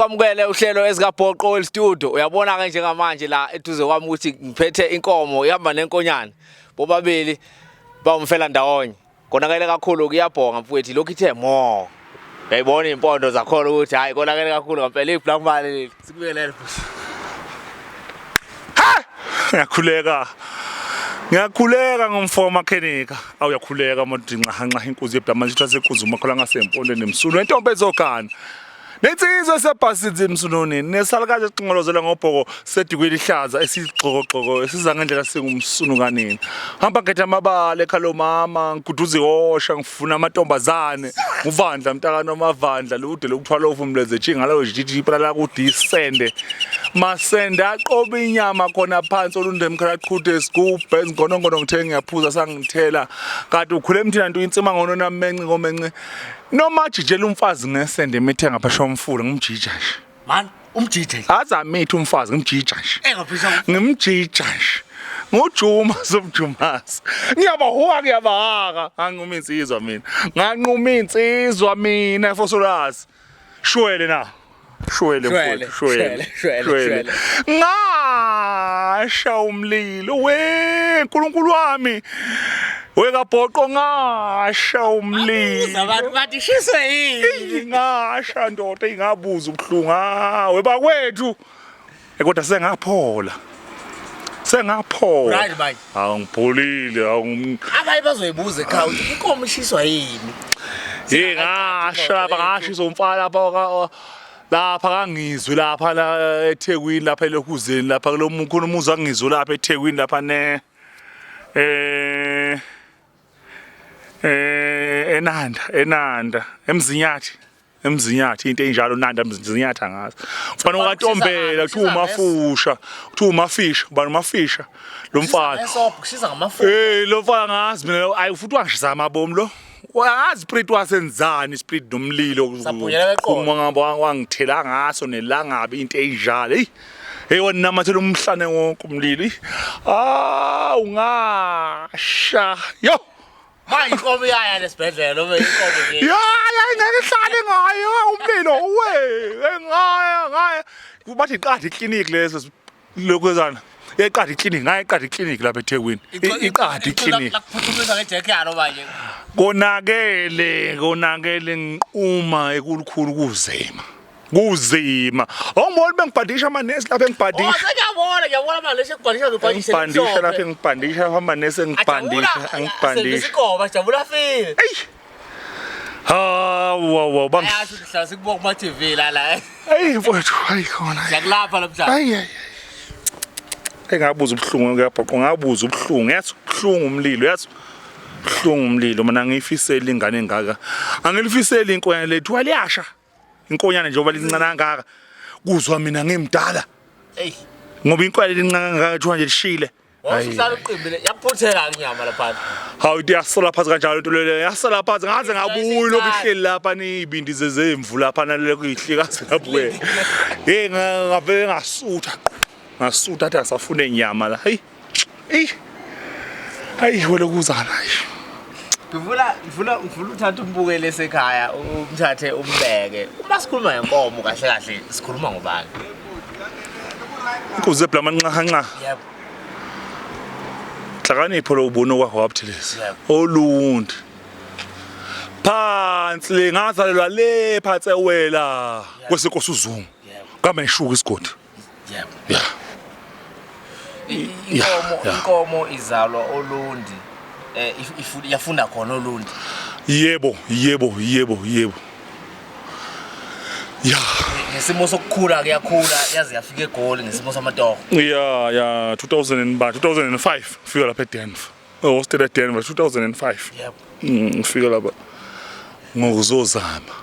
Kwamukele uhlelo ezikaBhoqo Oil Studio. Uyabona ke njengamanje la eduze kwami ukuthi ngiphethe inkomo ihamba nenkonyane. Bobabili bawumfela ndawonye. Konakele kakhulu kuyabhonga mfowethu lokhu ithe mo. Uyayibona impondo zakhona ukuthi hayi konakele kakhulu ngempela iblank mali leli. Sikubingelele futhi. Ha! Ngiyakhuleka. Ngiyakhuleka ngomfo makhenika. Awuyakhuleka umuntu nxa nxa inkuzi yeblamanje ithathe inkuzi umakhola ngasempondweni emsulu. Entombi ezogana. Nensizwa esebhasini emsunonini nesalukazi esixongolozela ngobhoko sedikwe elihlaza esigxokogxoko esiza ngendlela singumsunu kanini. Hamba ngetha amabala ekhalo mama ngiguduza ihosha ngifuna amantombazane nguvandla mntaka nomavandla lude lokuthwala uvumleze tshinga lawo jiji ipala la kudisende masende aqoba inyama khona phansi olunde emkhala qhude isigubhe izingonongono ngithe ngiyaphuza sangithela kanti ukhule emthina nto insima ngono namenci ngomenci Noma ajijela umfazi ngesende emithe ngaphesheya umfula ngimjija nje. Man, umjija nje. Aze amithe umfazi ngimjija nje. Engaphesheya Ngimjija nje. Ngujuma somjumasi. Ngiyabahuwa ngiyabahaka. Nganquma insizwa mina. Nganquma insizwa mina Fosolazi. Shwele na. Shwele mfowethu, shwele. Shwele, shwele. Ngasha umlilo we uNkulunkulu wami. We kabhoqo ngasha umlilo. Abantu bathi shiswe yini? Ngasha ndoda ingabuza ubuhlungu. Ah, we bakwethu. Eh, kodwa sengaphola. Sengaphola. Right manje. Awungipholile, awung Abanye bazoyibuza ekhaya ukuthi inkomo ishiswa yini? Hey ngasha lapha ngashisa umfana lapha lapha kangizwe lapha la eThekwini lapha elokhuzeni lapha kulo khona umuzi angizwe lapha eThekwini lapha ne eh eh eNanda eNanda eMzinyathi emzinyathi into enjalo nanda emzinyathi angazi mfana okaTombela kuthiwa umafusha kuthiwa umafisha ubani umafisha lo mfana kushisa ngamafutha hey lo mfana ngazi mina ayi futhi wangishisa amabomu lo angazi spirit wasenzani spirit nomlilo uma ngamba wangithela ngaso nelangabi into enjalo hey hey wanamathela umhlane wonke umlilo ah ungasha yo Manje inkomo iyaya lesibhedlela noma inkomo nje. Ya ya ingeke ihlale ngayo umlilo we ngaya ngaya bathi iqadi iclinic leso lokhuzana yeqadi iclinic ngaye iqadi iclinic lapha eThekwini iqadi iclinic Lakuphuthumisa ngejack yalo manje. Konakele konakele ngiquma ekulukhulu kuzema Kuzima. Awungiboni bengibhandisha amanesi lapha Oh, engibhandisha. sengiyabona, ngiyabona manje sekubhandisha ngibhandisha. Ngibhandisha lapha engibhandisha amanesi engibhandisha engibhandisha. Inkomo jabula file. Ey. Hawu wawu bang. Ayasho ukuthi hlala sikubuka kuma TV la la. Hey mfowethu hayi khona. Siyakulapha namhlanje. Hayi hayi. Engabuza ubuhlungu ngiyabhoqo ngabuza ubuhlungu yazi ubuhlungu umlilo yazi ubuhlungu umlilo mina ngiyifisela ingane engaka angilifiseli inkonyane lethu aliyasha inkonyane njengoba lincane kangaka kuzwa mina ngimdala Ey. ngoba inkonyane lincane kangaka kuthiwa nje lishile Wawuhlala uqimbile yakuphuthela inyama lapha. Hawu into yasola phansi kanjalo into leyo yasola phansi ngaze ngabuyi lokhu ihleli lapha niyibindi zezemvu lapha nalokhu ihlikaze lapho hey ngavele ngasutha ngasutha athi asafune inyama la hey Ey. Hayi wena kuzala hayi. Ngivula ngivula ngivula uthatha umbukele esekhaya umthathe umbeke. Uma sikhuluma ngenkomo kahle kahle sikhuluma ngobani? Inkosi zeblama nxa nxa. Yebo. Hlakanipho lo ubona kwakho wabuthelezi. Yebo. Olundi. Phansi le ngazalelwa le phansi ewela kwesenkosi uZungu. Yebo. Kameshuka isigodi. Yebo. Yeah. Inkomo inkomo izalwa olundi. Eh iyafunda khona olundi. Yebo, yebo, yebo, yebo. Ya. Ngesimo sokukhula kuyakhula yaze yafika eGoli ngesimo samatoho. Yeah, yeah, 2000 and 2005 fika lapha eDenver. Ehostel eDenver 2005. Yebo. Ngifika lapha ngokuzozama.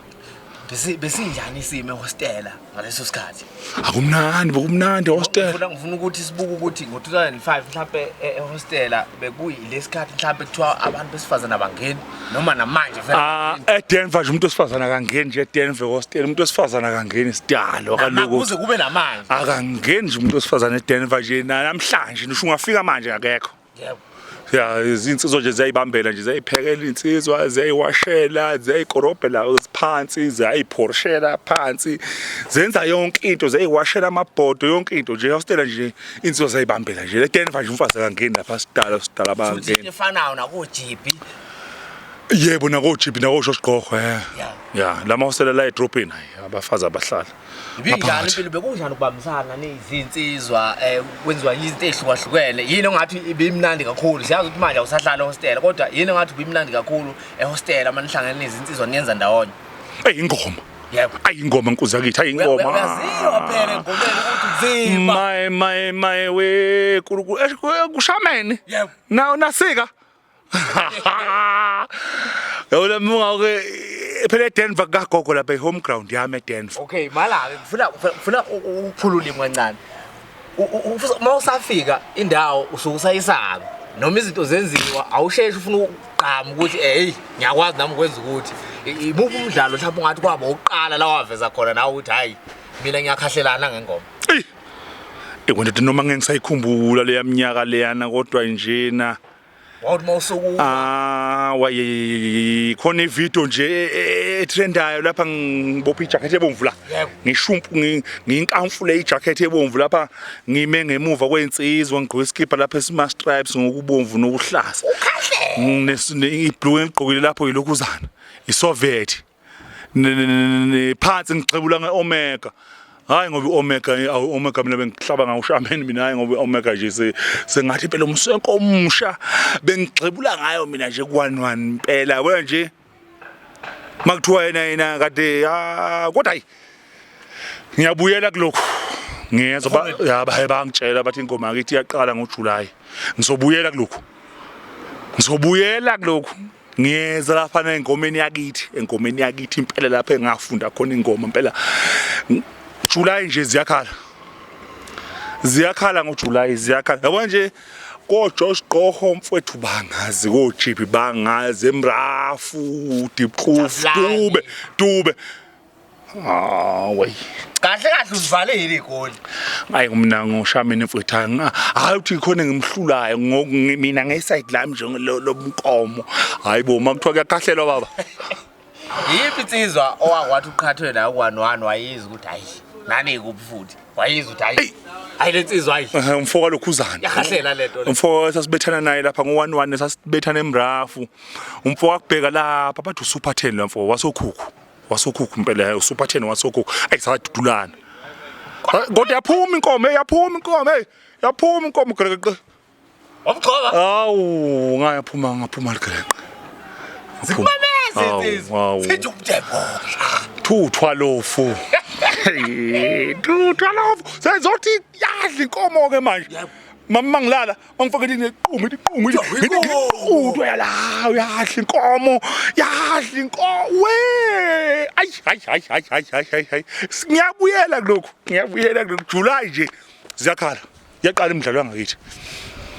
Besi besinjani isimo ehostela ngaleso sikhathi? Akumnandi, bekumnandi ehostela. Ngifuna ngifuna ukuthi sibuke ukuthi ngo-2005 mhlampe ehostela bekuyilesikhathi mhlampe kuthiwa abantu besifazane abangeni noma namanje vele. Ah, eDenver nje umuntu wesifazane akangeni nje eDenver hostel, umuntu wesifazane akangeni sidalo kaloku. Kuze kube namanje. Akangeni nje umuntu wesifazane eDenver nje namhlanje ngisho ungafika manje akekho. Yebo. Ya, izinsizwa nje ziyayibambela nje, ziyayiphekela insizwa, ziyayiwashela, ziyayikorobhela phansi, ziyayiphorishela phansi, zenza yonke into, ziyayiwashela amabhodo, yonke into nje hostela nje insizwa ziyayibambela nje. Le Denver nje umfazi akangeni lapha, sidala sidala Futhi into bangeni. efanayo nakojibi. Yebo, nakojibi nakoshoshiqoho eh. Yeah. Ya, lama hostela la edrobheni hayi abafazi abahlala. Ibinjani Ngaphakathi. impilo, bekunjani ukubambisana nizinsizwa, kwenziwa izinto ezihlukahlukene? Yini ongathi ibimnandi kakhulu? Siyazi ukuthi manje awusahlala ehostela, kodwa yini ongathi ibimnandi kakhulu ehostela uma nihlangene nizinsizwa niyenza ndawonye? Ey, ingoma. Yebo. Ayi ingoma nkuzi yakithi, ayi ingoma. Uyaziwa phela engomeni ukuthi nzima. Maye maye maye we Nkulunkulu kushamene. Yebo. Na nasika. Yabona munga ke phela eDenver kagogo lapha e-home ground yami eDenver. Okay, mala-ke ngifuna ukuphula ulimi kancane. Uma usafika indawo usuke usayisaba noma izinto zenziwa awusheshi ufuna ukugqama ukuthi hey ngiyakwazi nami ukwenza ukuthi imuphi umdlalo mhlawumbe ungathi kwaba uqala la waveza khona nawe ukuthi hayi mina ngiyakhahlelana ngengoma. Eyi. Ekwento noma ngeke ngisayikhumbula leya minyaka leyana kodwa njena Wawuthi uma usuku Ah, waye khona ivideo nje etrendayo lapha ngibopha ijacket ebomvu la. Yebo. Ngishumpu ngiyinkamfule ijacket ebomvu lapha ngime ngemuva kwensizwa ngigqoke iskipa lapha esima stripes ngokubomvu nokuhlaza. Ukhahle. Iblue engigqokile lapho yilokhuzana. Isoviet. Phansi ngixebula ngeOmega. Hayi ngoba iOmega awu Omega mina bengihlaba ngawo ushameni mina, hayi ngoba iOmega nje sengathi impela umswenko omusha bengigxebula ngayo mina nje ku 11 impela wena nje makuthiwa yena yena kade ah, kodwa hayi ngiyabuyela kulokhu ngiyezwa ba ya baye bangitshela bathi ingoma yakithi iyaqala ngoJuly. Ngizobuyela kulokhu, ngizobuyela kulokhu, ngiyeza lapha engomeni yakithi, engomeni yakithi impela lapha engafunda khona ingoma impela. July nje ziyakhala, ziyakhala ngoJuly, ziyakhala yabo nje ko Josh Qoho mfowethu bangazi, ko Jibi bangazi, Emrafu, Deep Kloof, Jabulani. Dube Dube, ah wey. Kahle kahle uzivalile igoli. Hayi mina ngoshameni mfowethu, hayi uthi khona ngimhlulayo mina ngeside lami nje lobunkomo, hayi bo makuthiwa kuyakhahlelwa baba. Yiphi insizwa owakwathi uqhathwe nayo ku-1-1 wayizwa ukuthi hayi nani kuphi, futhi wayizwa ukuthi hayi hayi le nsizwa hayi? Ehhe, umfo kalokhuzana. Yakhahlela le nto le. Umfo sasibethana naye lapha ngo-1-1, sasibethana emrafu, umfo wakubheka lapha bathi usuper 10 la mfo wasokhukhu, wasokhukhu impela, usuper 10 wasokhukhu. Ayi sadudulana kodwa yaphuma inkomo, hey, yaphuma inkomo, hey, yaphuma inkomo greqe. Wamgxoba. Awu ngayaphuma, ngaphuma ligreqe. Zikumemeze Awu, insizwa. awu. Sithi umjebho. Thuthwa lofu. Hey, thuthwa lofu, sezothi yadla inkomo ke manje. Yebo. Mama mangilala mangifake iqhume iqhume. Inkomo. Iqhume yala, yadla inkomo, yadla inkomo we. Ayi hayi hayi hayi hayi hayi hayi hayi, ngiyabuyela kulokhu, ngiyabuyela kulokhu. July nje ziyakhala, yaqala imidlalo yangakithi.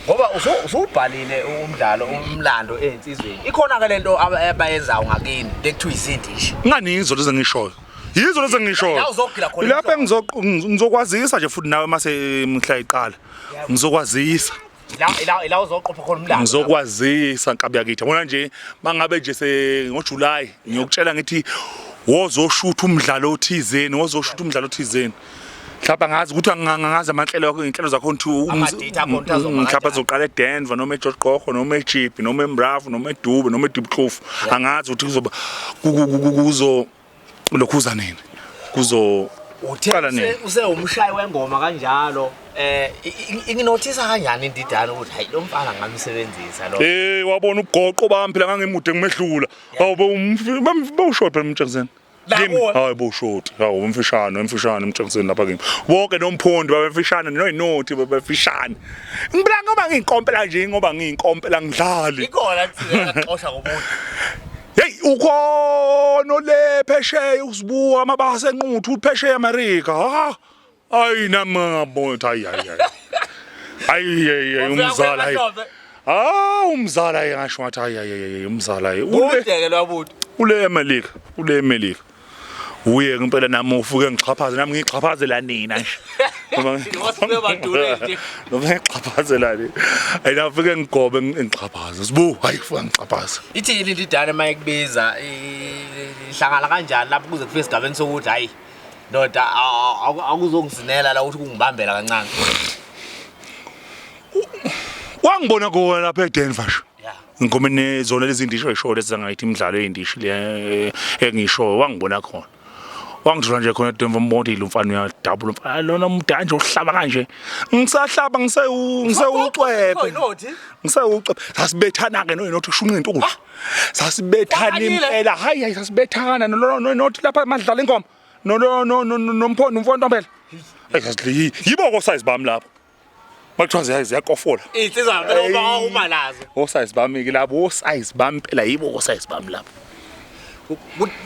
Ngoba usubhalile umdlalo umlando ezinsizweni. Ikhona ke lento abayenzayo ngakini lekuthiwa izindishi. Ngani yizo lezi engishoyo, yizo lezi engishoyo. La uzogila khona Lapha inhlobo. Ngizokwazisa nje futhi nawe mase mhla iqala ngizokwazisa. La uzoqopha khona umlando. Ngizokwazisa nkabi yakithi, yabona nje mangabe nje se ngoJuly ngiyokutshela ngithi wozoshutha umdlalo othizeni, wozoshutha umdlalo othizeni. Mhlawumbe angazi ukuthi angazi amanhlelo akho, iy'nhlelo zakho ukuthi Ama-date akhona ukuthi azoba mhlawumbe kanjani. azoqala eDenver noma eGeorge Gogo noma eJibi noma eMrafu noma eDube noma eDiepkloof. Angazi ukuthi kuzoba kuzo lokhuza nini, kuzo Uthe qala nini. Usewumshayi wengoma kanjalo, inginothisa kanjani indidane ukuthi hayi lo mfana ngamsebenzisa lo? Eh, wabona ugoqo bami phela, ngangimude ngimehlula. Hawu bewushort phela emtshengiseni. La Kimi kuwe? hayi bowushort, hawu umfishane, umfishane emtshengiseni lapha kimi. Wonke nomphondi babefishane noyinothi babefishane. Ngibula ngoba ngiyinkompela nje, ngoba ngiyinkompela ngidlali. Ikhona insizwa yaxosha ngomuntu? Hey, ukhono le phesheya usibuka amabasa enquthu uphesheya America. Ha! Ayi nami ngabona ukuthi hayi hayi hayi. Hayi hayi hayi, umzala hayi. Ah, umzala hayi, ngasho ngathi hayi hayi hayi umzala hayi. Ule Udeke lwabuthi. Ule eMelika, ule eMelika. Uye ngempela nami ufuke ngixhaphaze nami ngixhaphazela nina nje. Noma noma ngixhaphaze le. Ayina afike ngigobe ngixhaphaze. Sibu, hayi ufika ngixhaphaze. Ithini indidane uma ikubiza ihlangana kanjani lapho kuze kufike esigabeni sokuthi hayi ndoda akuzongisinela la ukuthi kungibambela kancane. Wangibona kuwe lapha eDenver nje. Ngikome nezona lezi ndisho eshoyo lezi zangayithi imidlalo eyindishi le engishoyo wangibona khona. Wangithola nje khona eDenver umbonile umfana uyadabula umfana lona umdala nje uhlaba kanje. Ngisahlaba ngisewu ngisewucwephe. Ngisewucwephe. Sasibethana ke noyinothi ushunqa intuli. Sasibethana impela. Hayi hayi sasibethana nonothi lapha madlala ingoma. No no no nomphondo umfontombela. Hayi yibo ko size bami lapho. Makuthiwa ziyakofola. Insizwa phela uma uma nazo. Osize bami ke labo, osize bami phela yibo osize bami labo.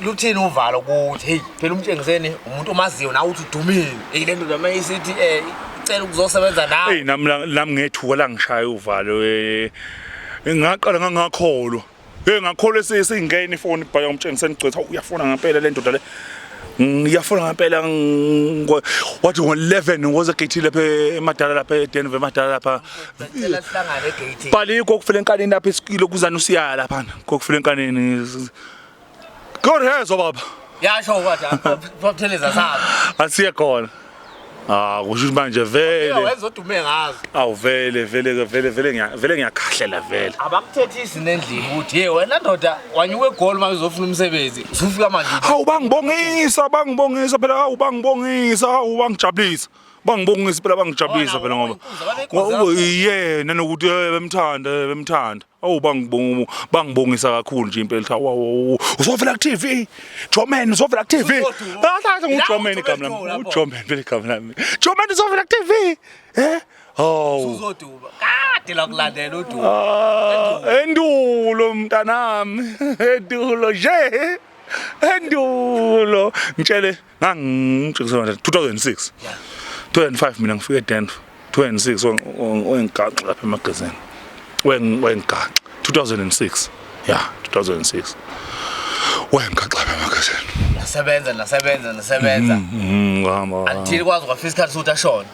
Luthini uvalo ukuthi hey phela umtshengiseni umuntu omaziyo nawe uthi udumile. Hey le ndoda mayisithi eh icela ukuzosebenza nawe. Hey nami nami ngethuka la ngishaya uvalo eh ngaqala ngangakholwa. Hey ngakholwa sesingena ifoni ibhala umtshengiseni gcwetha uyafona ngempela le ndoda le. Ngiyafona ngempela wathi ngo-11 ngoze gate lapha emadala lapha eDenver emadala lapha. Cela sihlangane egate. Bali kokufela enkaneni lapha esikilo kuzana usiyaya lapha kokufela enkaneni. Kodwa baba. Yasho kwathi babutheleza sabo. Asiye khona. Ah kusho ukuthi manje vele. Wenza odume ngazo. Awu vele vele vele vele ngiya vele ngiyakhahlela vele. Abakuthethisi nendlini ukuthi hey wena ndoda wanyuka egoli manje uzofuna umsebenzi. Usufika manje. Hawu bangibongisa bangibongisa phela hawu bangibongisa hawu bangijabulisa. Bangibongisa phela bangijabulisa phela ngoba. Yena nokuthi bemthanda bemthanda. Awu bangibonga bangibongisa kakhulu nje impela ukuthi awu uzovela ku TV. Joman uzovela ku TV. Bathatha nguJoman igama lami. UJoman phela igama lami. Joman uzovela ku TV. Eh? Hawu. Uzoduba. Kade la kulandela uduba. Ah, endulo mntanami. Endulo nje. Endulo. Ngitshele ngangitshela 2006. 2005 mina ngifike eDenver. 2006 wengigaxa lapha emagazini. Wengigaxa 2006. Yeah, 2006. Wengigaxa lapha emagazini. Nasebenza nasebenza nasebenza. Ngihamba. Until kwazi kwafika isikhathi sokuthi ashone.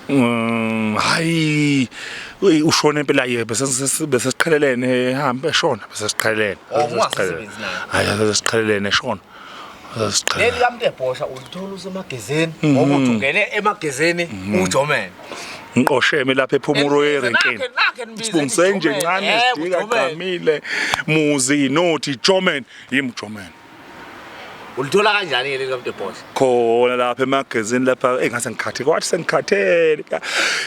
Hayi ushone impela ye bese bese siqhelelene ehamba eshona bese siqhelelene. Oh, ungasasebenzi naye. Hayi bese siqhelelene eshona. Leli kamntu ebhosha ulithola usemagezeni ngoba uthi ungene emagezeni uJoman. Ngiqosheme lapha ephumulo yerenkeni. Sibungise nje ncane sidika gqamile muzi nothi Joman yimi Joman. Ulithola kanjani ke leli kamntu ebhosha? Khona lapha emagezini lapha engase ngikhathe kwathi sengikhathele.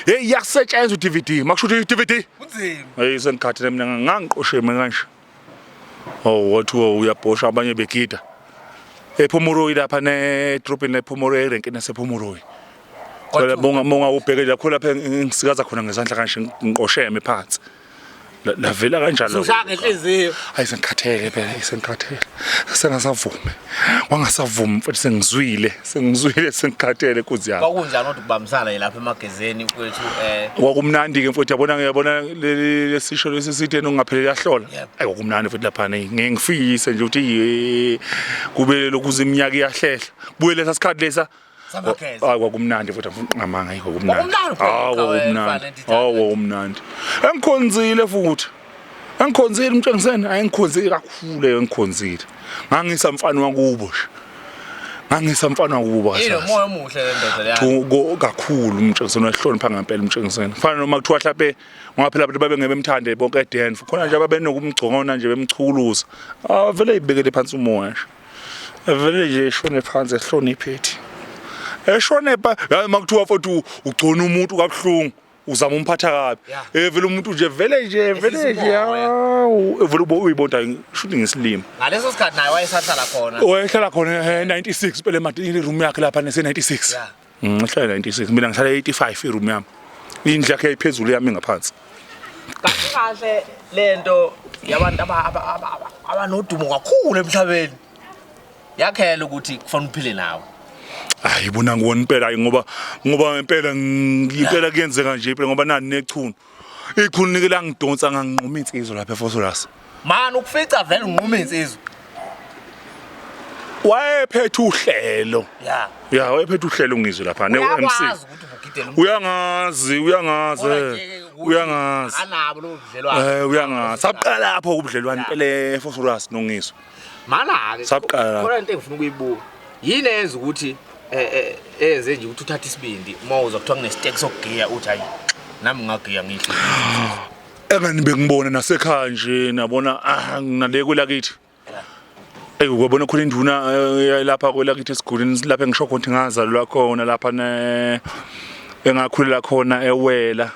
Hey iyasetshenzwa uDVD makusho ukuthi DVD. Kunzima. Hey sengikhathele mina ngangiqosheme kanje. Oh wathi uyabhosha abanye begida. Ephumuroyi lapha nedrobheni lephumuroyi erenkini yasephumuroyi. Khona bonga monga ubheke lapho lapha engisikaza khona ngezandla kanje ngiqosheme phansi. Lavela kanjalo. Ushaya ngenhliziyo. Hayi sengikhathele phela sengikhathele. Sengasavumi. Wangasavumi mfethu sengizwile, sengizwile sengikhathele kuzi yami. Kwakunjani kodwa ukubambisana lapha emagezeni kwethu eh Kwakumnandi ke mfethu yabona ngiyabona lesisho lesi sithi ongapheleli yahlola. Ayi kwakumnandi futhi lapha ngeke ngifise nje ukuthi kube lokuze iminyaka iyahlehla. Kubuye lesa sikhathi lesa Samageza. Hayi kwakumnandi futhi angifuni ngamanga ayikho kumnandi. Kwakumnandi phela, Hawu kwakumnandi. mfana, Hawu kwakumnandi. Engikhonzile futhi. Engikhonzile umtshengiseni, hayi engikhonzile kakhulu engikhonzile. Ngangisa mfana wakubo nje. Ngangisa mfana wakubo Ino kahle. moya omuhle le ndoda leya. Kakhulu umtshengiseni wahlonipha ngempela umtshengiseni. Kufana noma kuthiwa mhlawumbe ngoba phela abantu babengeke bemthande bonke eDenver. Khona nje ababenokumgcona nje bemchukuluza. Ah vele ibekele phansi umoya nje. Vele nje eshone phansi ehloniphe ethi. Eshone pa hayi makuthiwa futhi ugcona umuntu kabuhlungu uzama umphatha kabi. Yeah. Eh vele umuntu nje vele nje vele nje umoya. hawu vele ube uyibona shuthi ngesilima. Ngaleso sikhathi naye wayesahlala khona. Wayehlala khona 96 phela emadini room yakhe lapha nese 96. Yeah. Ngihlala 96 mina ngihlala 85 iroom yami. Indlu yakhe iphezulu yami ngaphansi. Kahle kahle lento yabantu abanodumo kakhulu emhlabeni. Yakhela ukuthi kufanele uphile nawe. Hayi bona ngibona impela hayi ngoba ngoba impela impela kuyenzeka nje impela ngoba nani nechunu. Ichunu nike langidonsa nganginquma insizwa lapha eFosolasi. Mani ukufica vele unquma insizwa. Wayephethe uhlelo. Yeah. Ya, wayephethe uhlelo ngizwe lapha ne MC. Uyakwazi ukuthi ubugidele umuntu. Uyangazi, uyangazi. Kodwa nje ukuthi Uyangazi. Anabo lobo budlelwano. Eh uyangazi. Saqala lapho ubudlelwane Yeah. impela eFosurus nongizwe. Mana-ke Saqala lapho. khona into engifuna ukuyibuka. Yini eyenza ukuthi eyenze nje ukuthi uthathe isibindi uma uzwa kuthiwa kunesiteki sokugiya uthi hayi nami ngingagiya ngihle. Engani bengibona nasekhaya nje nabona ah nale kwelakithi. Ey uyabona khona induna lapha kwelakithi esigodini lapha engisho khona ukuthi ngazalelwa khona lapha ne engakhulela khona ewela.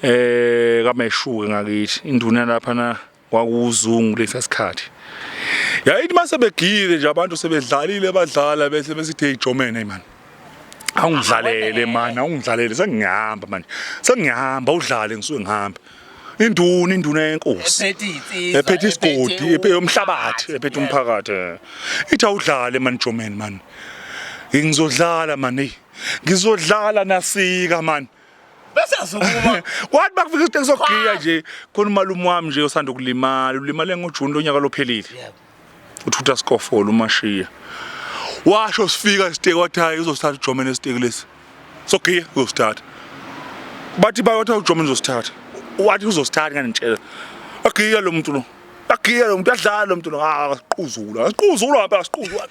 Yeah. Kameshuke ngakithi induna lapha na kwakuzungu lesa sikhathi. Yayithi mase begile nje abantu sebedlalile badlala bese besithi hey Jomene hey man. Awungidlalele man, awungidlalele sengihamba manje. Sengihamba udlale ngisuke ngihamba. Induna induna yenkosi. Ephethe insizwa. Ephethe isigodi, ephethe umhlabathi, ephethe Yeah. umphakathi. Ithi awudlale man Jomene man. Ngizodlala man hey. Ngizodlala nasika man. Bese asukuma. Kwathi bakufika isiteki sokugiya nje khona umalume wami nje osanda ukulimala, ulimale ngoJuni lonyaka lophelile. Yebo. Uthutha sikofolo umashiya. Washo sifika isiteki wathi hayi uzosithatha uJomene isiteki lesi. Sogiya uzosithatha. Bathi bayotha uJomene uzosithatha. Wathi uzosithatha nganitshela. Agiya lo muntu lo. Agiya lo muntu adlala lo muntu lo. Ah siquzula. Siquzula ngempela siquzula.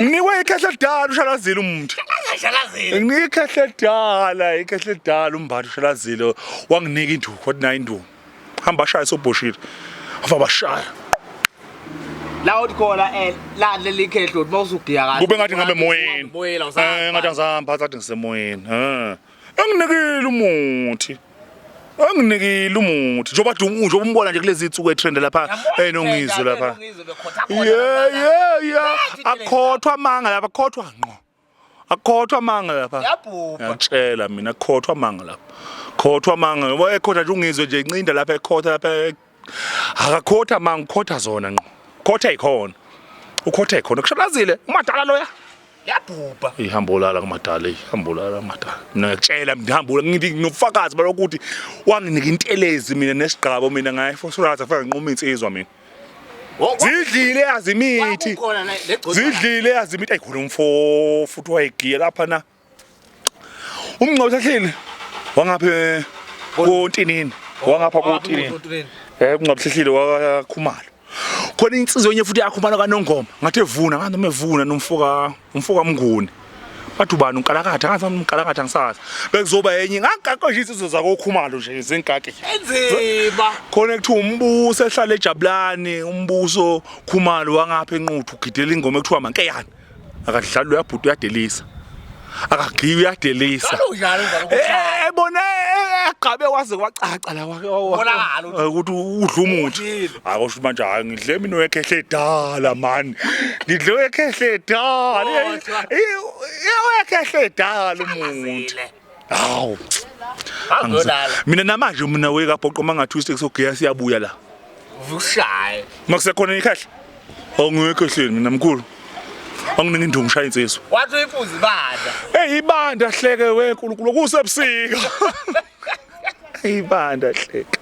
Nginikwe ikhehla elidala ushalazile umuntu. Shalazile. Nginika ikhehla elidala, ikhehla elidala umbatha ushalazile wanginika induku wathi nayi induku. Hamba shaya sobhoshile. Afa bashaya. La uthi khona la leli khehlo uthi mawusugiya kahle. Kube ngathi ngabe emoyeni. Emoyeni awusahamba. Ngathi angisahamba ngathi ngisemoyeni. Eh. Anginikile umuthi. Anginikile umuthi. Njengoba njengoba umbona nje kulezi insuku etrend lapha enongizwe lapha. Yeah yeah yeah. Akhothwa amanga lapha, akhothwa ngqo. Akhothwa amanga lapha. Yabhubha. Ngiyakutshela mina akhothwa amanga lapha. Khothwa amanga. Wayekhotha nje ungizwe nje incinda lapha ekhotha lapha. Akakhotha amanga, ukhotha zona ngqo. Khotha ikhona. Ukhotha ikhona. Kushalazile umadala loya. Yabhubha. Ihamba olala kumadala, ihamba olala kumadala. Mina ngiyakutshela ngihamba ngithi nginobufakazi balokuthi wanginika intelezi mina nesigqabo mina ngaye Fosurus afika nginquma insizwa mina. Zidlile yazi imithi. Kwakukhona le gcotshwa. Zidlile yazi imithi ayikhona umfo futhi wayegiya lapha na. Umngcwabo sahleli wangapha kontinini. Wangapha kontinini. Umngcwabo sahleli wakakhumalo. Khona insizwa enye futhi yakhumalo kaNongoma ngathi evuna ngathi noma evuna nomfoka umfoka Mnguni. Bathi ubani unkalakatha ngathi umkalakatha ngisazi. Bekuzoba enye ngakaqosha insizwa zakokhumalo nje izinkaki. Enzima. Khona ekuthiwa umbuso ehlala eJabulani umbuso Khumalo wangapha enquthu ugidela ingoma ekuthiwa Mankeyane. Akadlali uyabhuda uyadelisa. Akagiyi uyadelisa. Kanjalo njalo ukushaya. Ebona egqabe waze kwacaca la Kubonakala ukuthi- ukuthi udla umuthi. Udlile. Akusho manje hayi ngidle mina wekhehle edala man. Ngidle wekhehle edala. Kodwa. Wekhehle edala umuntu. Zile. Hawu. Angizolala. Mina namanje mina wekabhoqo mangathi isiteki sokugiya siyabuya la. Ushaye. Makusekhona ikhehla. Awungekho ehleni mina mkhulu. Anginingi induku ngishaya insizwa. Wathi uyifuza ibanda. Hey ibanda hleke weNkulunkulu kusebusika. Ibanda hleke.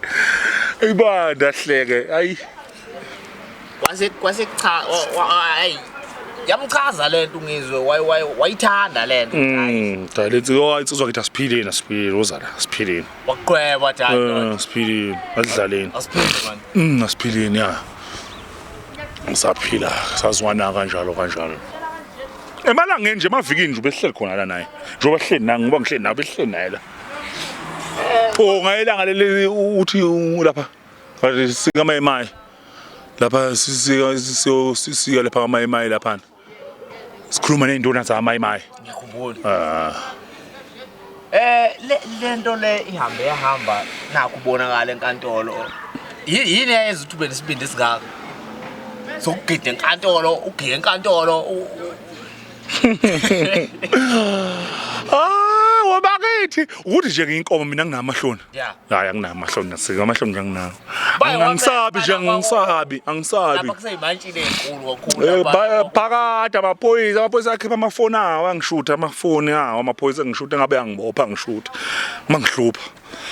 Ibanda hleke. Ayi Kwase kwase cha hayi. Yamchaza lento ngizwe wayithanda lento. Dalethi oh insizwa kithi asiphileni asiphileni woza la asiphileni. Waqweba wathi hayi. Asiphileni asidlaleni. Asiphile man. Asiphileni ya. Ngisaphila sazwana kanjalo kanjalo. Emalangeni nje emavikini nje besihleli khona la naye. Njengoba sihleli nami ngoba ngihleli nawe besihleli naye la. Oh ngayelanga leli uthi lapha. Kanti sikamayimayi. Lapha sisika sisika lapha kamayimayi lapha. Sikhuluma nezinduna zamayimayi. Ngiyakhumbula. Ah. Lento le ihambe yahamba nakho ubonakala enkantolo. Yini eyenza ukuthi ube nesibindi esingaka? Sokugida enkantolo, ugiye enkantolo. Ah, wabakithi Angithi ukuthi nje ngiyinkomo mina nginamahloni. Yeah. Hayi anginamahloni nasike amahloni nje anginawo. Baye Angisabi nje wabeka angisabi, angisabi. Lapha kuseyimantshini enkulu kakhulu Eh, lapha. Phakathi amaphoyisa, amaphoyisa akhipha amafoni awo angishutha amafoni awo amaphoyisa angishutha ngabe angibopha angishutha mangihlupha.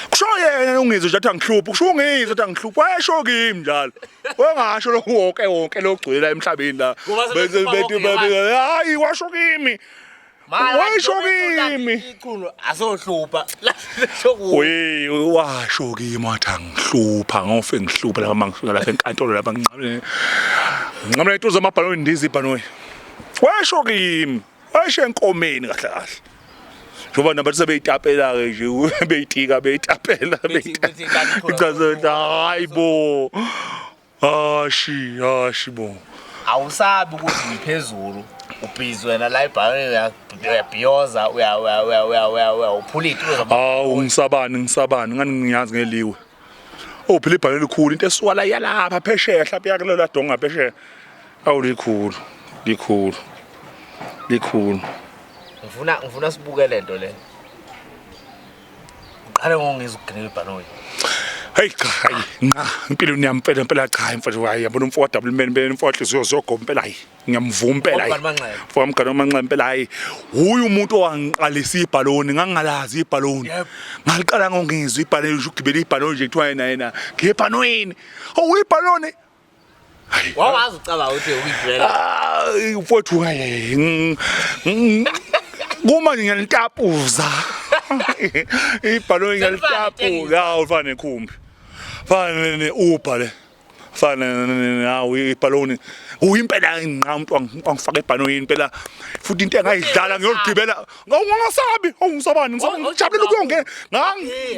Kusho yena ungizwe nje athi angihlupha, kusho ungizwe athi angihlupha. Wayesho kimi njalo. Wengasho lokhu wonke wonke logcwele la emhlabeni la. Ngoba Bese sebehlupha bethi bonke babe hayi washo kimi. Mara, Wayesho njengoba kimi. Ichunu asohlupha. Lasho kuwe. Wey washo kimi wathi angihlupha ngofe ngihlupha lapha mangifika lapha enkantolo lapha nginqamule nginqamule intuzo zamabhaloni ndiza ibhanoyi. Washo kimi, washo enkomeni kahle kahle. Njengoba nabantu sebeyitapela ke nje beyitika beyitapela Bethi- bethi kanti khona- Ichaza hayi bo. Hashi hashi bo. Awusabi ukuthi ngiphezulu. Ubhizi wena la ebhalweni uyabhiyoza uya uya uya uya uya uya uphula iy'tulo zama- Hawu ngisabani ngisabani ngani ngiyazi ngeliwe. Oh phela ibhalo elikhulu into esuka la yalapha phesheya mhlawumbe yakulela donga phesheya. Awu likhulu likhulu likhulu. Ngifuna sibuke lento le. Uqale ngongizwa ukuginela ibhanoyi. Hey cha hayi nqa impilo niyampela impela cha mfethu hayi yabona umfo wa double man impela umfo wahliziyo zogo impela hayi ngiyamvuma impela hayi. Umgani Manxeba. Mfo wamgani wamanxeba impela hayi uyu umuntu owangiqalisa ibhaloni ngangingalazi ibhaloni. Yebo. Ngaliqala ngongizwa ibhaloni nje ugibela ibhaloni nje kuthiwa yena yena ngebhaloni. Oh ibhaloni Wawazi ucabanga ukuthi uyigibela. Hayi mfowethu hayi kuma nje ngiyalitapuza. Ibhaloni ngiyalitapuza. Hawu ufana nekhumbi. Fana ne-Uber le. Fana nawo ibhaloni. Uyimpela nqa umuntu wangifaka ebhanoyini impela futhi into engayidlala ngiyoligibela. Ngingasabi, awungisabani, ngisabani ngijabulela ukuyongena.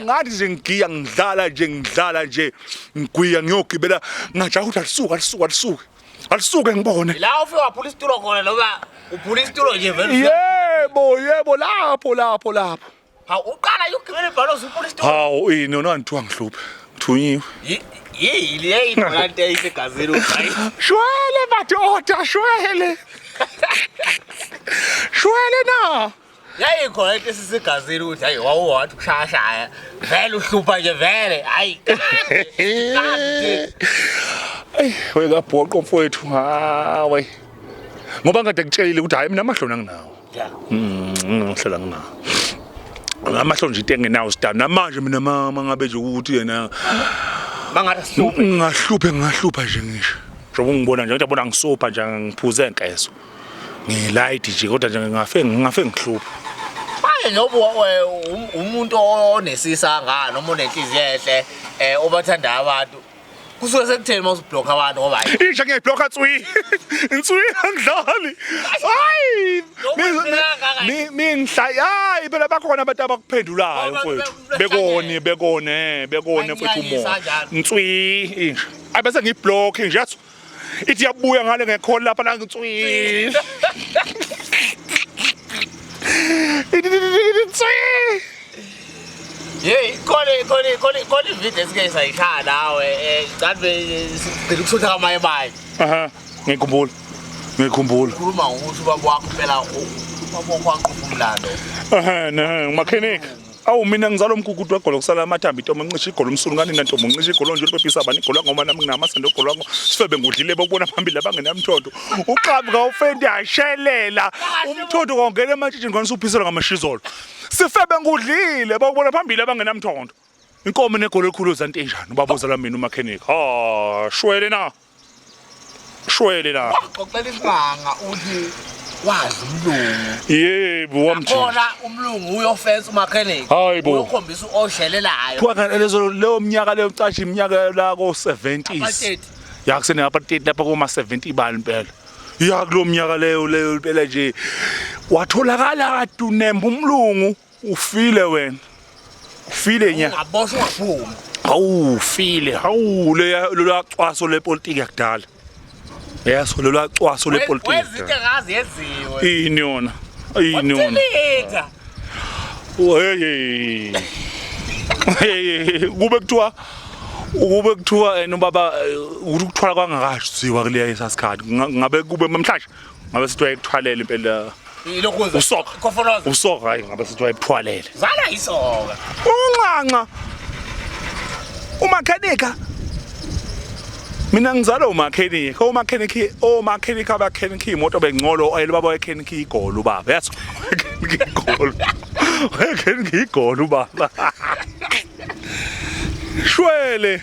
Ngathi nje ngigiya ngidlala nje ngidlala nje ngigwiya ngiyogibela ngajaha ukuthi alisuke alisuke alisuke. Alisuke ngibone. La ufike waphula isitulo khona noma uphula isitulo nje vele. Yebo, yebo lapho lapho lapho. Hawu uqala ukugibela ibhanoyi uphula isitulo. Hawu ini yona ngithiwa ngihluphe. Ngithunyiwe. Yini yeyibhola nto eyisegazini hayi. Shwele madoda, shwele. Shwele na. Yayikhona into esisegazini ukuthi hayi wawuwathi ukushayashaya. Vele uhlupha nje vele. Hayi. Kade. Ey, wekabhoqo mfowethu. Hawe. Ngoba ngade ngitshelile ukuthi hayi mina amahloni anginawo. Yeah. Ngihlala nginawo. Amahloni nje into engenawo sidaba. Namanje mina mama ngabe nje ukuthi yena Mangathi sihluphe. ngingahluphe ngingahlupha nje ngisho. Njengoba ungibona nje ngiyabona ngisupha nje ngiphuze enkezo. Ngilight nje kodwa nje ngingafe ngingafe ngihlupha. Manje njengoba umuntu onesisa ngani noma onenhliziyo enhle obathandayo abantu kusuke sekutheni uma usubhlokha abantu ngoba hayi Isha ngiyayibhlokha tswi. Ntswi angidlali. Hayi. Mingihla hayi phela bakhona abantu abakuphendulayo mfowethu. Bekone bekone bekone mfowethu umoya. Ntswi inja. Ayi bese ngiyiblock nje yathi ithi yabuya ngale ngekhona lapha la ngitswi. Ithi tswi. Hey, khona khona khona khona ivideo esike sayishaya nawe ngicane sigcina ukushutha kwamanye maye. Aha, ngikhumbula. Ngikhumbula. Khuluma ngokuthi ubaba wakho phela ubaba wakho waqopha umlando. Ehhe, ne, umakhenika. Awu mina ngizala umgugudu wegolo kusala amathambo intombi ncishe igolo umsunu kanina ntombi ncishe igolo nje uliphephisa bani igolo ngoma nami nginamasende ogolo wakho sifebe ngudlile bokubona phambili abangenamthondo uqhamuka kawufendi yashelela umthondo kwangena ematshitshini kwanisa uphiselwa ngamashizolo sifebe ngudlile bokubona phambili abangenamthondo inkomo negolo elikhulu zanto enjani ubaba ozala mina umakhenika ha shwele na shwele na Waxoxela isimanga uthi wazi umlungu. Yebo wamjini. Khona umlungu uyofensa umakhenika. Hayi bo. Uyokhombisa oshelelayo. Kuthiwa lezo leyo minyaka leyo cashi iminyaka la ko 70s. Apartheid. Ya kusene apartheid lapha koma 70 bani impela. Ya kulo minyaka leyo leyo impela nje watholakala kade unemba umlungu ufile wena. Ufile nya. Ungaboshwa ungaphumi. Hawu ufile. Hawu leya lolwacwaso lepolitiki yakudala. Yaso lolwacwaso lepolitiki. Wezinto engazi yenziwe. Ini yona. Ini yona. Watheleka. Hey. Hey, kube kuthiwa ukube kuthiwa yena ubaba ukuthi ukuthwala kwangakashiwa kuleya esasikhathi ngabe kube namhlanje ngabe sithiwa ekuthwalela impela Ilokhuza. Usoka. Kofoloza. Usoka hayi ngabe sithi wayiphwalele. Zala isoka. Unxanxa. Umakhenika. Mina ngizalwa umakhenika. Umakhenika omakhenika abakhenika imoto bengcolo oyela baba wekhenika igolo ubaba. Yazi wekhenika igolo. Wekhenika igolo ubaba. Shwele.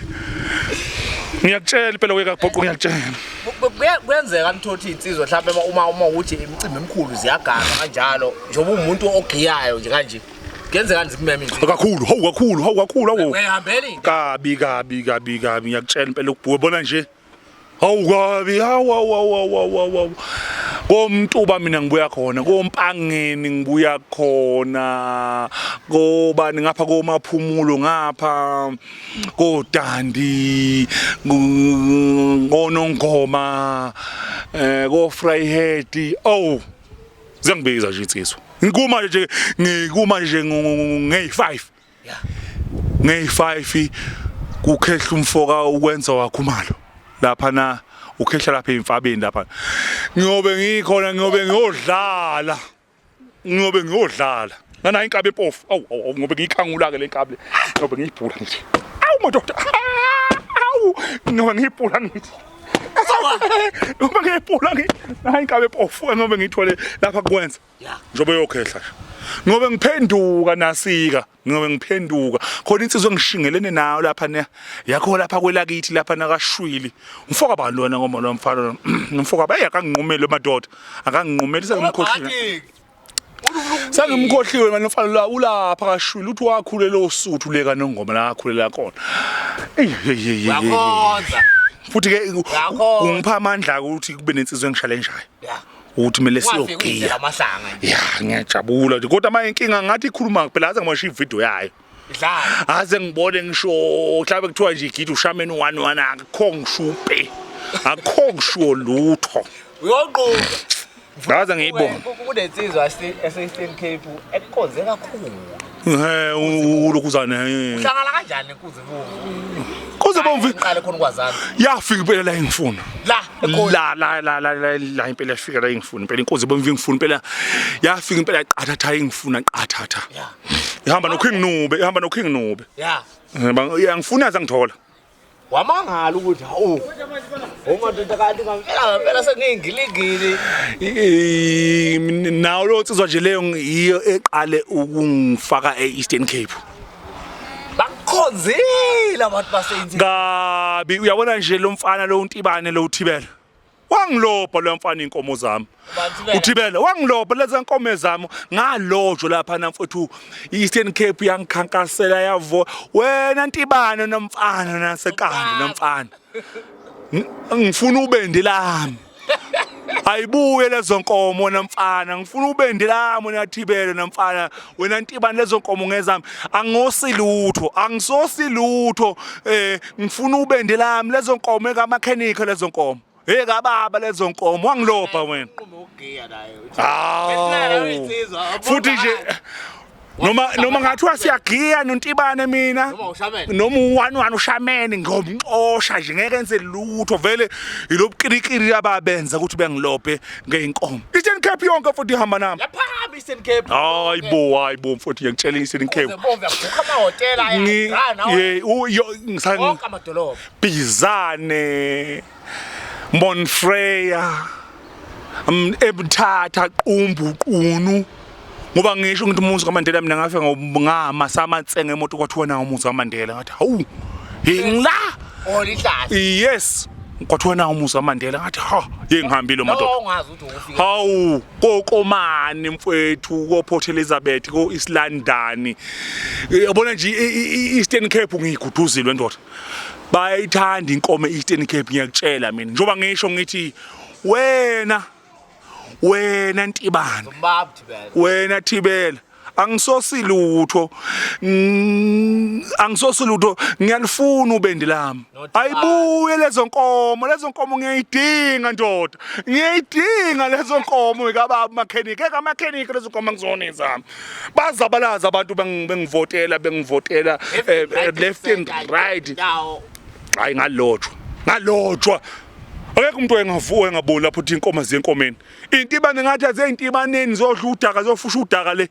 Ngiyakutshela impela wekabhoqo ngiyakutshela. Kuyenzeka nithothi insizwa mhlawumbe uma ukuthi imicimbi emikhulu ziyaganga kanjalo njengoba umuntu ogiyayo nje kanje. Kuyenzeka nje kumema insizwa. Kakhulu, hawu kakhulu, hawu kakhulu, hawu. Uyahambela into. Kabi kabi kabi kabi ngiyakutshela impela ukubhuka bona nje. Hawu kabi, hawu hawu hawu hawu hawu hawu. Komtuba mina ngibuya khona, kompangeni ngibuya khona, kobani ngapha komaphumulo ngapha, kodandi, konongoma, ko Vryheid. Oh. Ziyangibiza nje insizwa. Ngikuma nje ngikuma nje ngey5. Yeah. Ngey5 kukhehla umfoka ukwenza wakhumalo. Lapha na ukhehla lapha emfabeni lapha. Ngiyobe ngikhona ngiyobe ngiyodlala. Ngiyobe ngiyodlala. Nana inkabi empofu. Awu awu ngobe ngiyikhangula ke le nkabi. Ngobe ngiyibhula ngithi. Awu madoda. Awu ngobe ngiyibhula ngithi. Ngoba ngiyibhula ngithi. Nayi inkabi empofu ngobe ngiyithole lapha kwenza. Njobe yokhehla nje. Ngobe ngiphenduka nasika, ngobe ngiphenduka. Khona insizwa engishingelene nayo lapha ne yakho lapha kwelakithi lapha nakashwili. Umfoka bani lona ngoba lo mfana umfoka baye akanginqumele madoda. Akanginqumeli sengimkhohlile. Sengimkhohliwe manje mfana la ulapha kashwili uthi wakhulela osuthu leka nongoma la akhulela khona. Ey hey hey. Uyakhonza. Futhi ke ungipha amandla ukuthi kube nensizwa engishalenjayo. Yeah. Ukuthi kumele Ungafiki siyogiya. uyidlela amahlanga nje. Ya ngiyajabula nje kodwa manje inkinga ngathi ikhuluma phela aze ngimoshe ivideo yayo. Idlala. Aze ngibone ngisho mhlawumbe kuthiwa nje igidi ushameni 1 1 akukho ngisho upe. Akukho ngisho lutho. Uyoqoqa. Ngaze ngiyibone. Kunensizwa ese-Eastern Cape ekukhonze kakhulu. He ulokhuzana. Uhlangana kanjani nenkunzi ebomvu? Kuze bomvu Ngiqale khona ukwazana. yafika impela la engifuna. La eGoli. La la la la la la impela yafika la engifuna impela inkozi bomvu ingifuna impela yafika impela qathatha ingifuna qathatha. Yeah. Ihamba no King Nube, ihamba no King Nube. Yeah. Yangifuna zangithola. Wamangala ukuthi hawu. Umadoda kanti ngempela ngempela sengiyingilingili. Nawo lo nsizwa nje leyo yiyo eqale ukungifaka e-Eastern Cape. Bakukhonzile abantu base-Eastern. Kabi uyabona nje lo mfana lo uNtibane lo uThibela. Wangilobha lo mfana inkomo zami. Uthibela wangilobha lezi nkomo zami ngalojo lapha na mfowethu i-Eastern Cape yangikhankasela yavo wena Ntibane nomfana nasekando nomfana. Ngifuna ubende lami. Ayibuye lezo nkomo namfana ngifuna ubende lami wena Thibele namfana wena Ntibane lezo nkomo ngezami angosilutho angisosilutho ngifuna ubende lami lezo nkomo ekamakhenikha lezo nkomo hey kababa lezo nkomo wangilobha wena hawu futhi nje noma ngathiwa siyagiya noNtibane mina noma u1 1 ushamene ngomxosha nje ngeke enze lutho vele yilobukirikiri ababenza ukuthi bengilobhe ngeinkomo Eastern Cape yonke futhi ihamba nami Yaphakama Eastern Cape. Hayibo hayibo mfowethu ngiyakutshela Eastern Cape. Uzebomvu yabhukha amahhotela ayagana Ye uyo ngisang wonke amadolobha. Bizane Monfreya eButhatha Qumbu Qunu ngoba ngisho ngithi umuzi kaMandela mina ngafika ngama samatsenga emoto kwathiwa nawo umuzi kaMandela ngathi hawu hey ngila Oh lihlathi. Yes kwathiwa nawo umuzi kaMandela ngathi ha hey ngihambile madoda. Ongazi ukuthi ufika. Hawu kokomani mfethu ko Port Elizabeth ko East London. Yabona nje i-Eastern Cape ngiyiguduzile ndoda. Bayayithanda inkomo e-Eastern Cape ngiyakutshela mina. Njengoba ngisho ngithi wena wena Ntibane Mbab Thibela. wena Thibela angisosilutho angisosilutho ngiyalifuna ubende lami ayibuye lezo nkomo lezo nkomo ngiyayidinga ndoda ngiyayidinga lezo nkomo kababa makhenika ekamakhenika lezo nkomo angizona ezami bazabalaza abantu bengivotela bengivotela left and right hayi ngalotshwa ngalotshwa. Akekho umuntu oyengavuka engaboni lapho uthi inkomo ziye enkomeni. Intibane ngathi azentibaneni zodla udaka zofusha udaka le.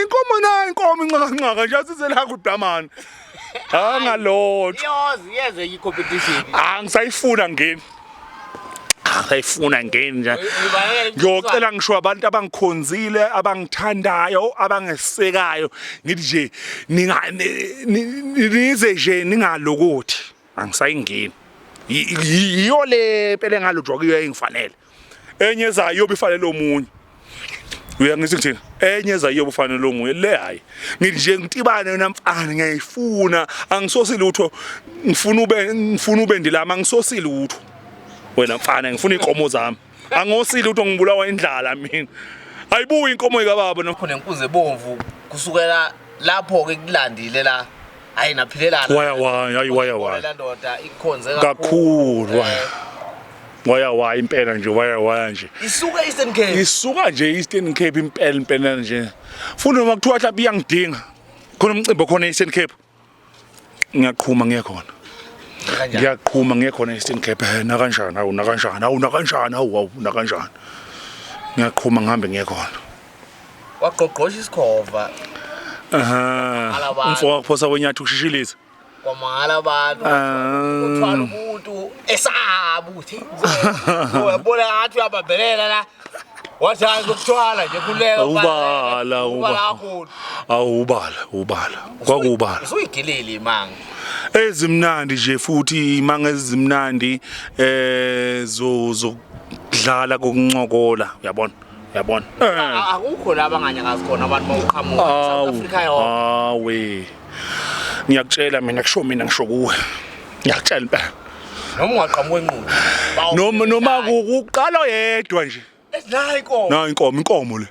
Inkomo nayo inkomo inqaka nje asize la kudamana. Angalotho. Iyoze yeze i-competition. Angisayifuna ngeni. Angisayifuna ngeni nje. Ngiyocela ngisho abantu abangikhonzile, abangithandayo, abangesekayo ngithi nje ninga nize nje ningalokothi. Angisayingeni. Yiyo le phela engalojwa kuyo engifanele. Enye ezayo iyobe ifanele omunye. Uyangithi ngithini? Enye ezayo iyobe ifanele omunye. Le hayi. Ngithi nje ngitibane wena mfana ngiyayifuna. Angisosi lutho. Ngifuna ube ngifuna ube ndilama angisosi lutho. Wena mfana ngifuna inkomo zami. Angosile lutho ngibulawa indlala mina. Ayibuyi inkomo ikababa no. Khona inkunzi ebomvu kusukela lapho ke kulandile la. Hayi naphilelana. Waya waya hayi waya waya. La ndoda ikhonze kakhulu waya. Waya waya impela nje waya waya nje. Isuka Eastern Cape. Isuka nje Eastern Cape impela impela nje. Futhi noma kuthiwa mhlawumbe iyangidinga. Khona umcimbi okhona e-Eastern Cape. Ngiyaqhuma ngiye khona. Ngiyaqhuma ngiye khona e-Eastern Cape. Eh, nakanjani awu nakanjani awu nakanjani awu awu nakanjani. Ngiyaqhuma ngihambe ngiye khona. Wagqogqosha isikhova. Aha. Umfo wakuphosa wenyathi ukushishiliza. Kwamangala abantu. Ah. Uthwala umuntu esaba ukuthi uyabona ngathi uyabambelela la. Wathi hayi ngokuthwala nje kuleka. Ubala ubala kakhulu. Awubala ubala. Kwakubala. Usuyigilile imanga. Ezimnandi nje futhi imanga ezimnandi eh zokudlala kokuncokola uyabona. Uyabona? Eh. Akukho la abanganyakazi khona abantu bawuqhamuka South Africa yonke. Awe. Ngiyakutshela mina kusho mina ngisho kuwe. Ngiyakutshela impela. Noma ungaqhamuka enqulu. Noma noma kuqala yedwa nje. Nayi inkomo. Nayi inkomo, inkomo le.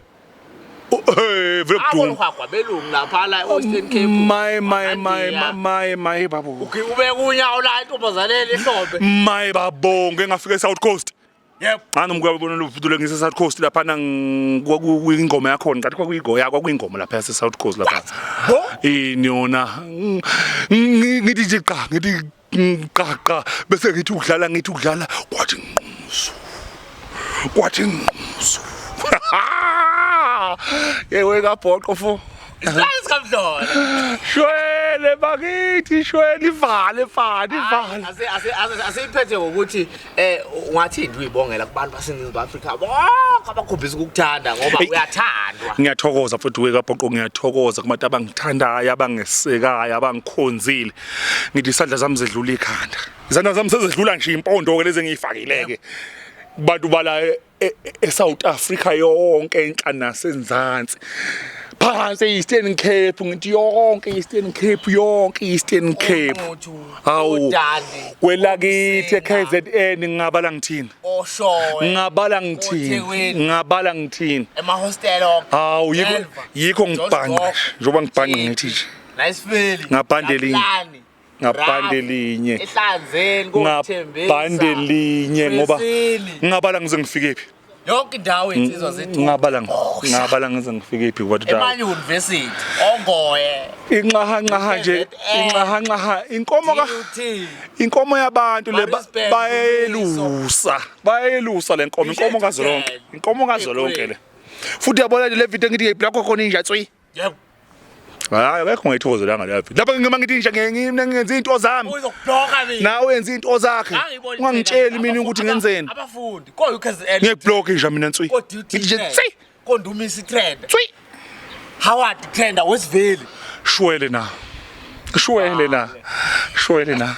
Hey, vele Abona kuduma. uhagwa belungu lapha la e-Western Cape. My my my my my babo. Ubeka unyawo la intombazaneni ehlombe. My babo ngeke ngafika eSouth Coast. Yebo. Ngani noma kuyabona lo ngise South Coast lapha kwakuyingoma yakhona ngathi kwakuyigoya kwakuyingoma lapha yase South Coast lapha. Bo? Ini yona ngithi nje qa ngithi qa qa bese ngithi ukudlala ngithi ukudlala kwathi ngquzu. Kwathi ngquzu. Yewe kabhoqo fo. Isihlalo sikamhlola. Shwele bakithi shwele ivale fani ivale. Ase ase aseyiphethe ngokuthi eh ungathini uyibongela kubantu baseNingizimu Afrika bonke abakhombisa ukukuthanda ngoba uyathandwa. Ngiyathokoza futhi weka bhoqo ngiyathokoza kubantu abangithandayo abangesekayo abangikhonzile. Ngithi isandla sami zedlula ikhanda. Izandla zami sezedlula nje impondo ke lezi engiyifakile ke. Kubantu bala eSouth Africa yonke enhla nasenzansi. Phansi e-Eastern Cape ngithi yonke e-Eastern Cape yonke e-Eastern Cape. Hawu. Kwelakithi eKZN ngingabala ngithini? Oshowe. Ngingabala ngithini? Ngingabala ngithini? Emahostela onke. Hawu yikho yikho ngibhanqa njengoba ngibhanqa ngithi nje. Nice feeling. Ngabhande elinye. Ngabhande elinye. Ehlanzeni kokuthembisa. Ngabhande elinye ngoba ngingabala ngize ngifike phi? Yonke indawo insizwa zethu. Ngingabala ngingabala ngize ngifike phi kodwa Emanye University ongoye. Inqaha nqaha nje inqaha nqaha inkomo ka inkomo yabantu le bayelusa bayelusa le nkomo inkomo kazolonke inkomo kazolonke le futhi yabona le video ngithi ngiyiblock khona inja tswi Yebo. Hayi akekho ngayithokozelanga leyo video. Lapha ngima ngithi nje ngeke ngenze into zami. Uzokubloka mina. Nawe wenza into zakhe. Ungangitsheli mina ukuthi ngenzeni. Abafundi ko UKZN. Ngiyakublock nje mina nswi. Ko DUT. Ngithi nje tsi. Ko Ndumisi trend. Tswi. Howard trend Westville. Shwele na. Shwele na. Shwele na.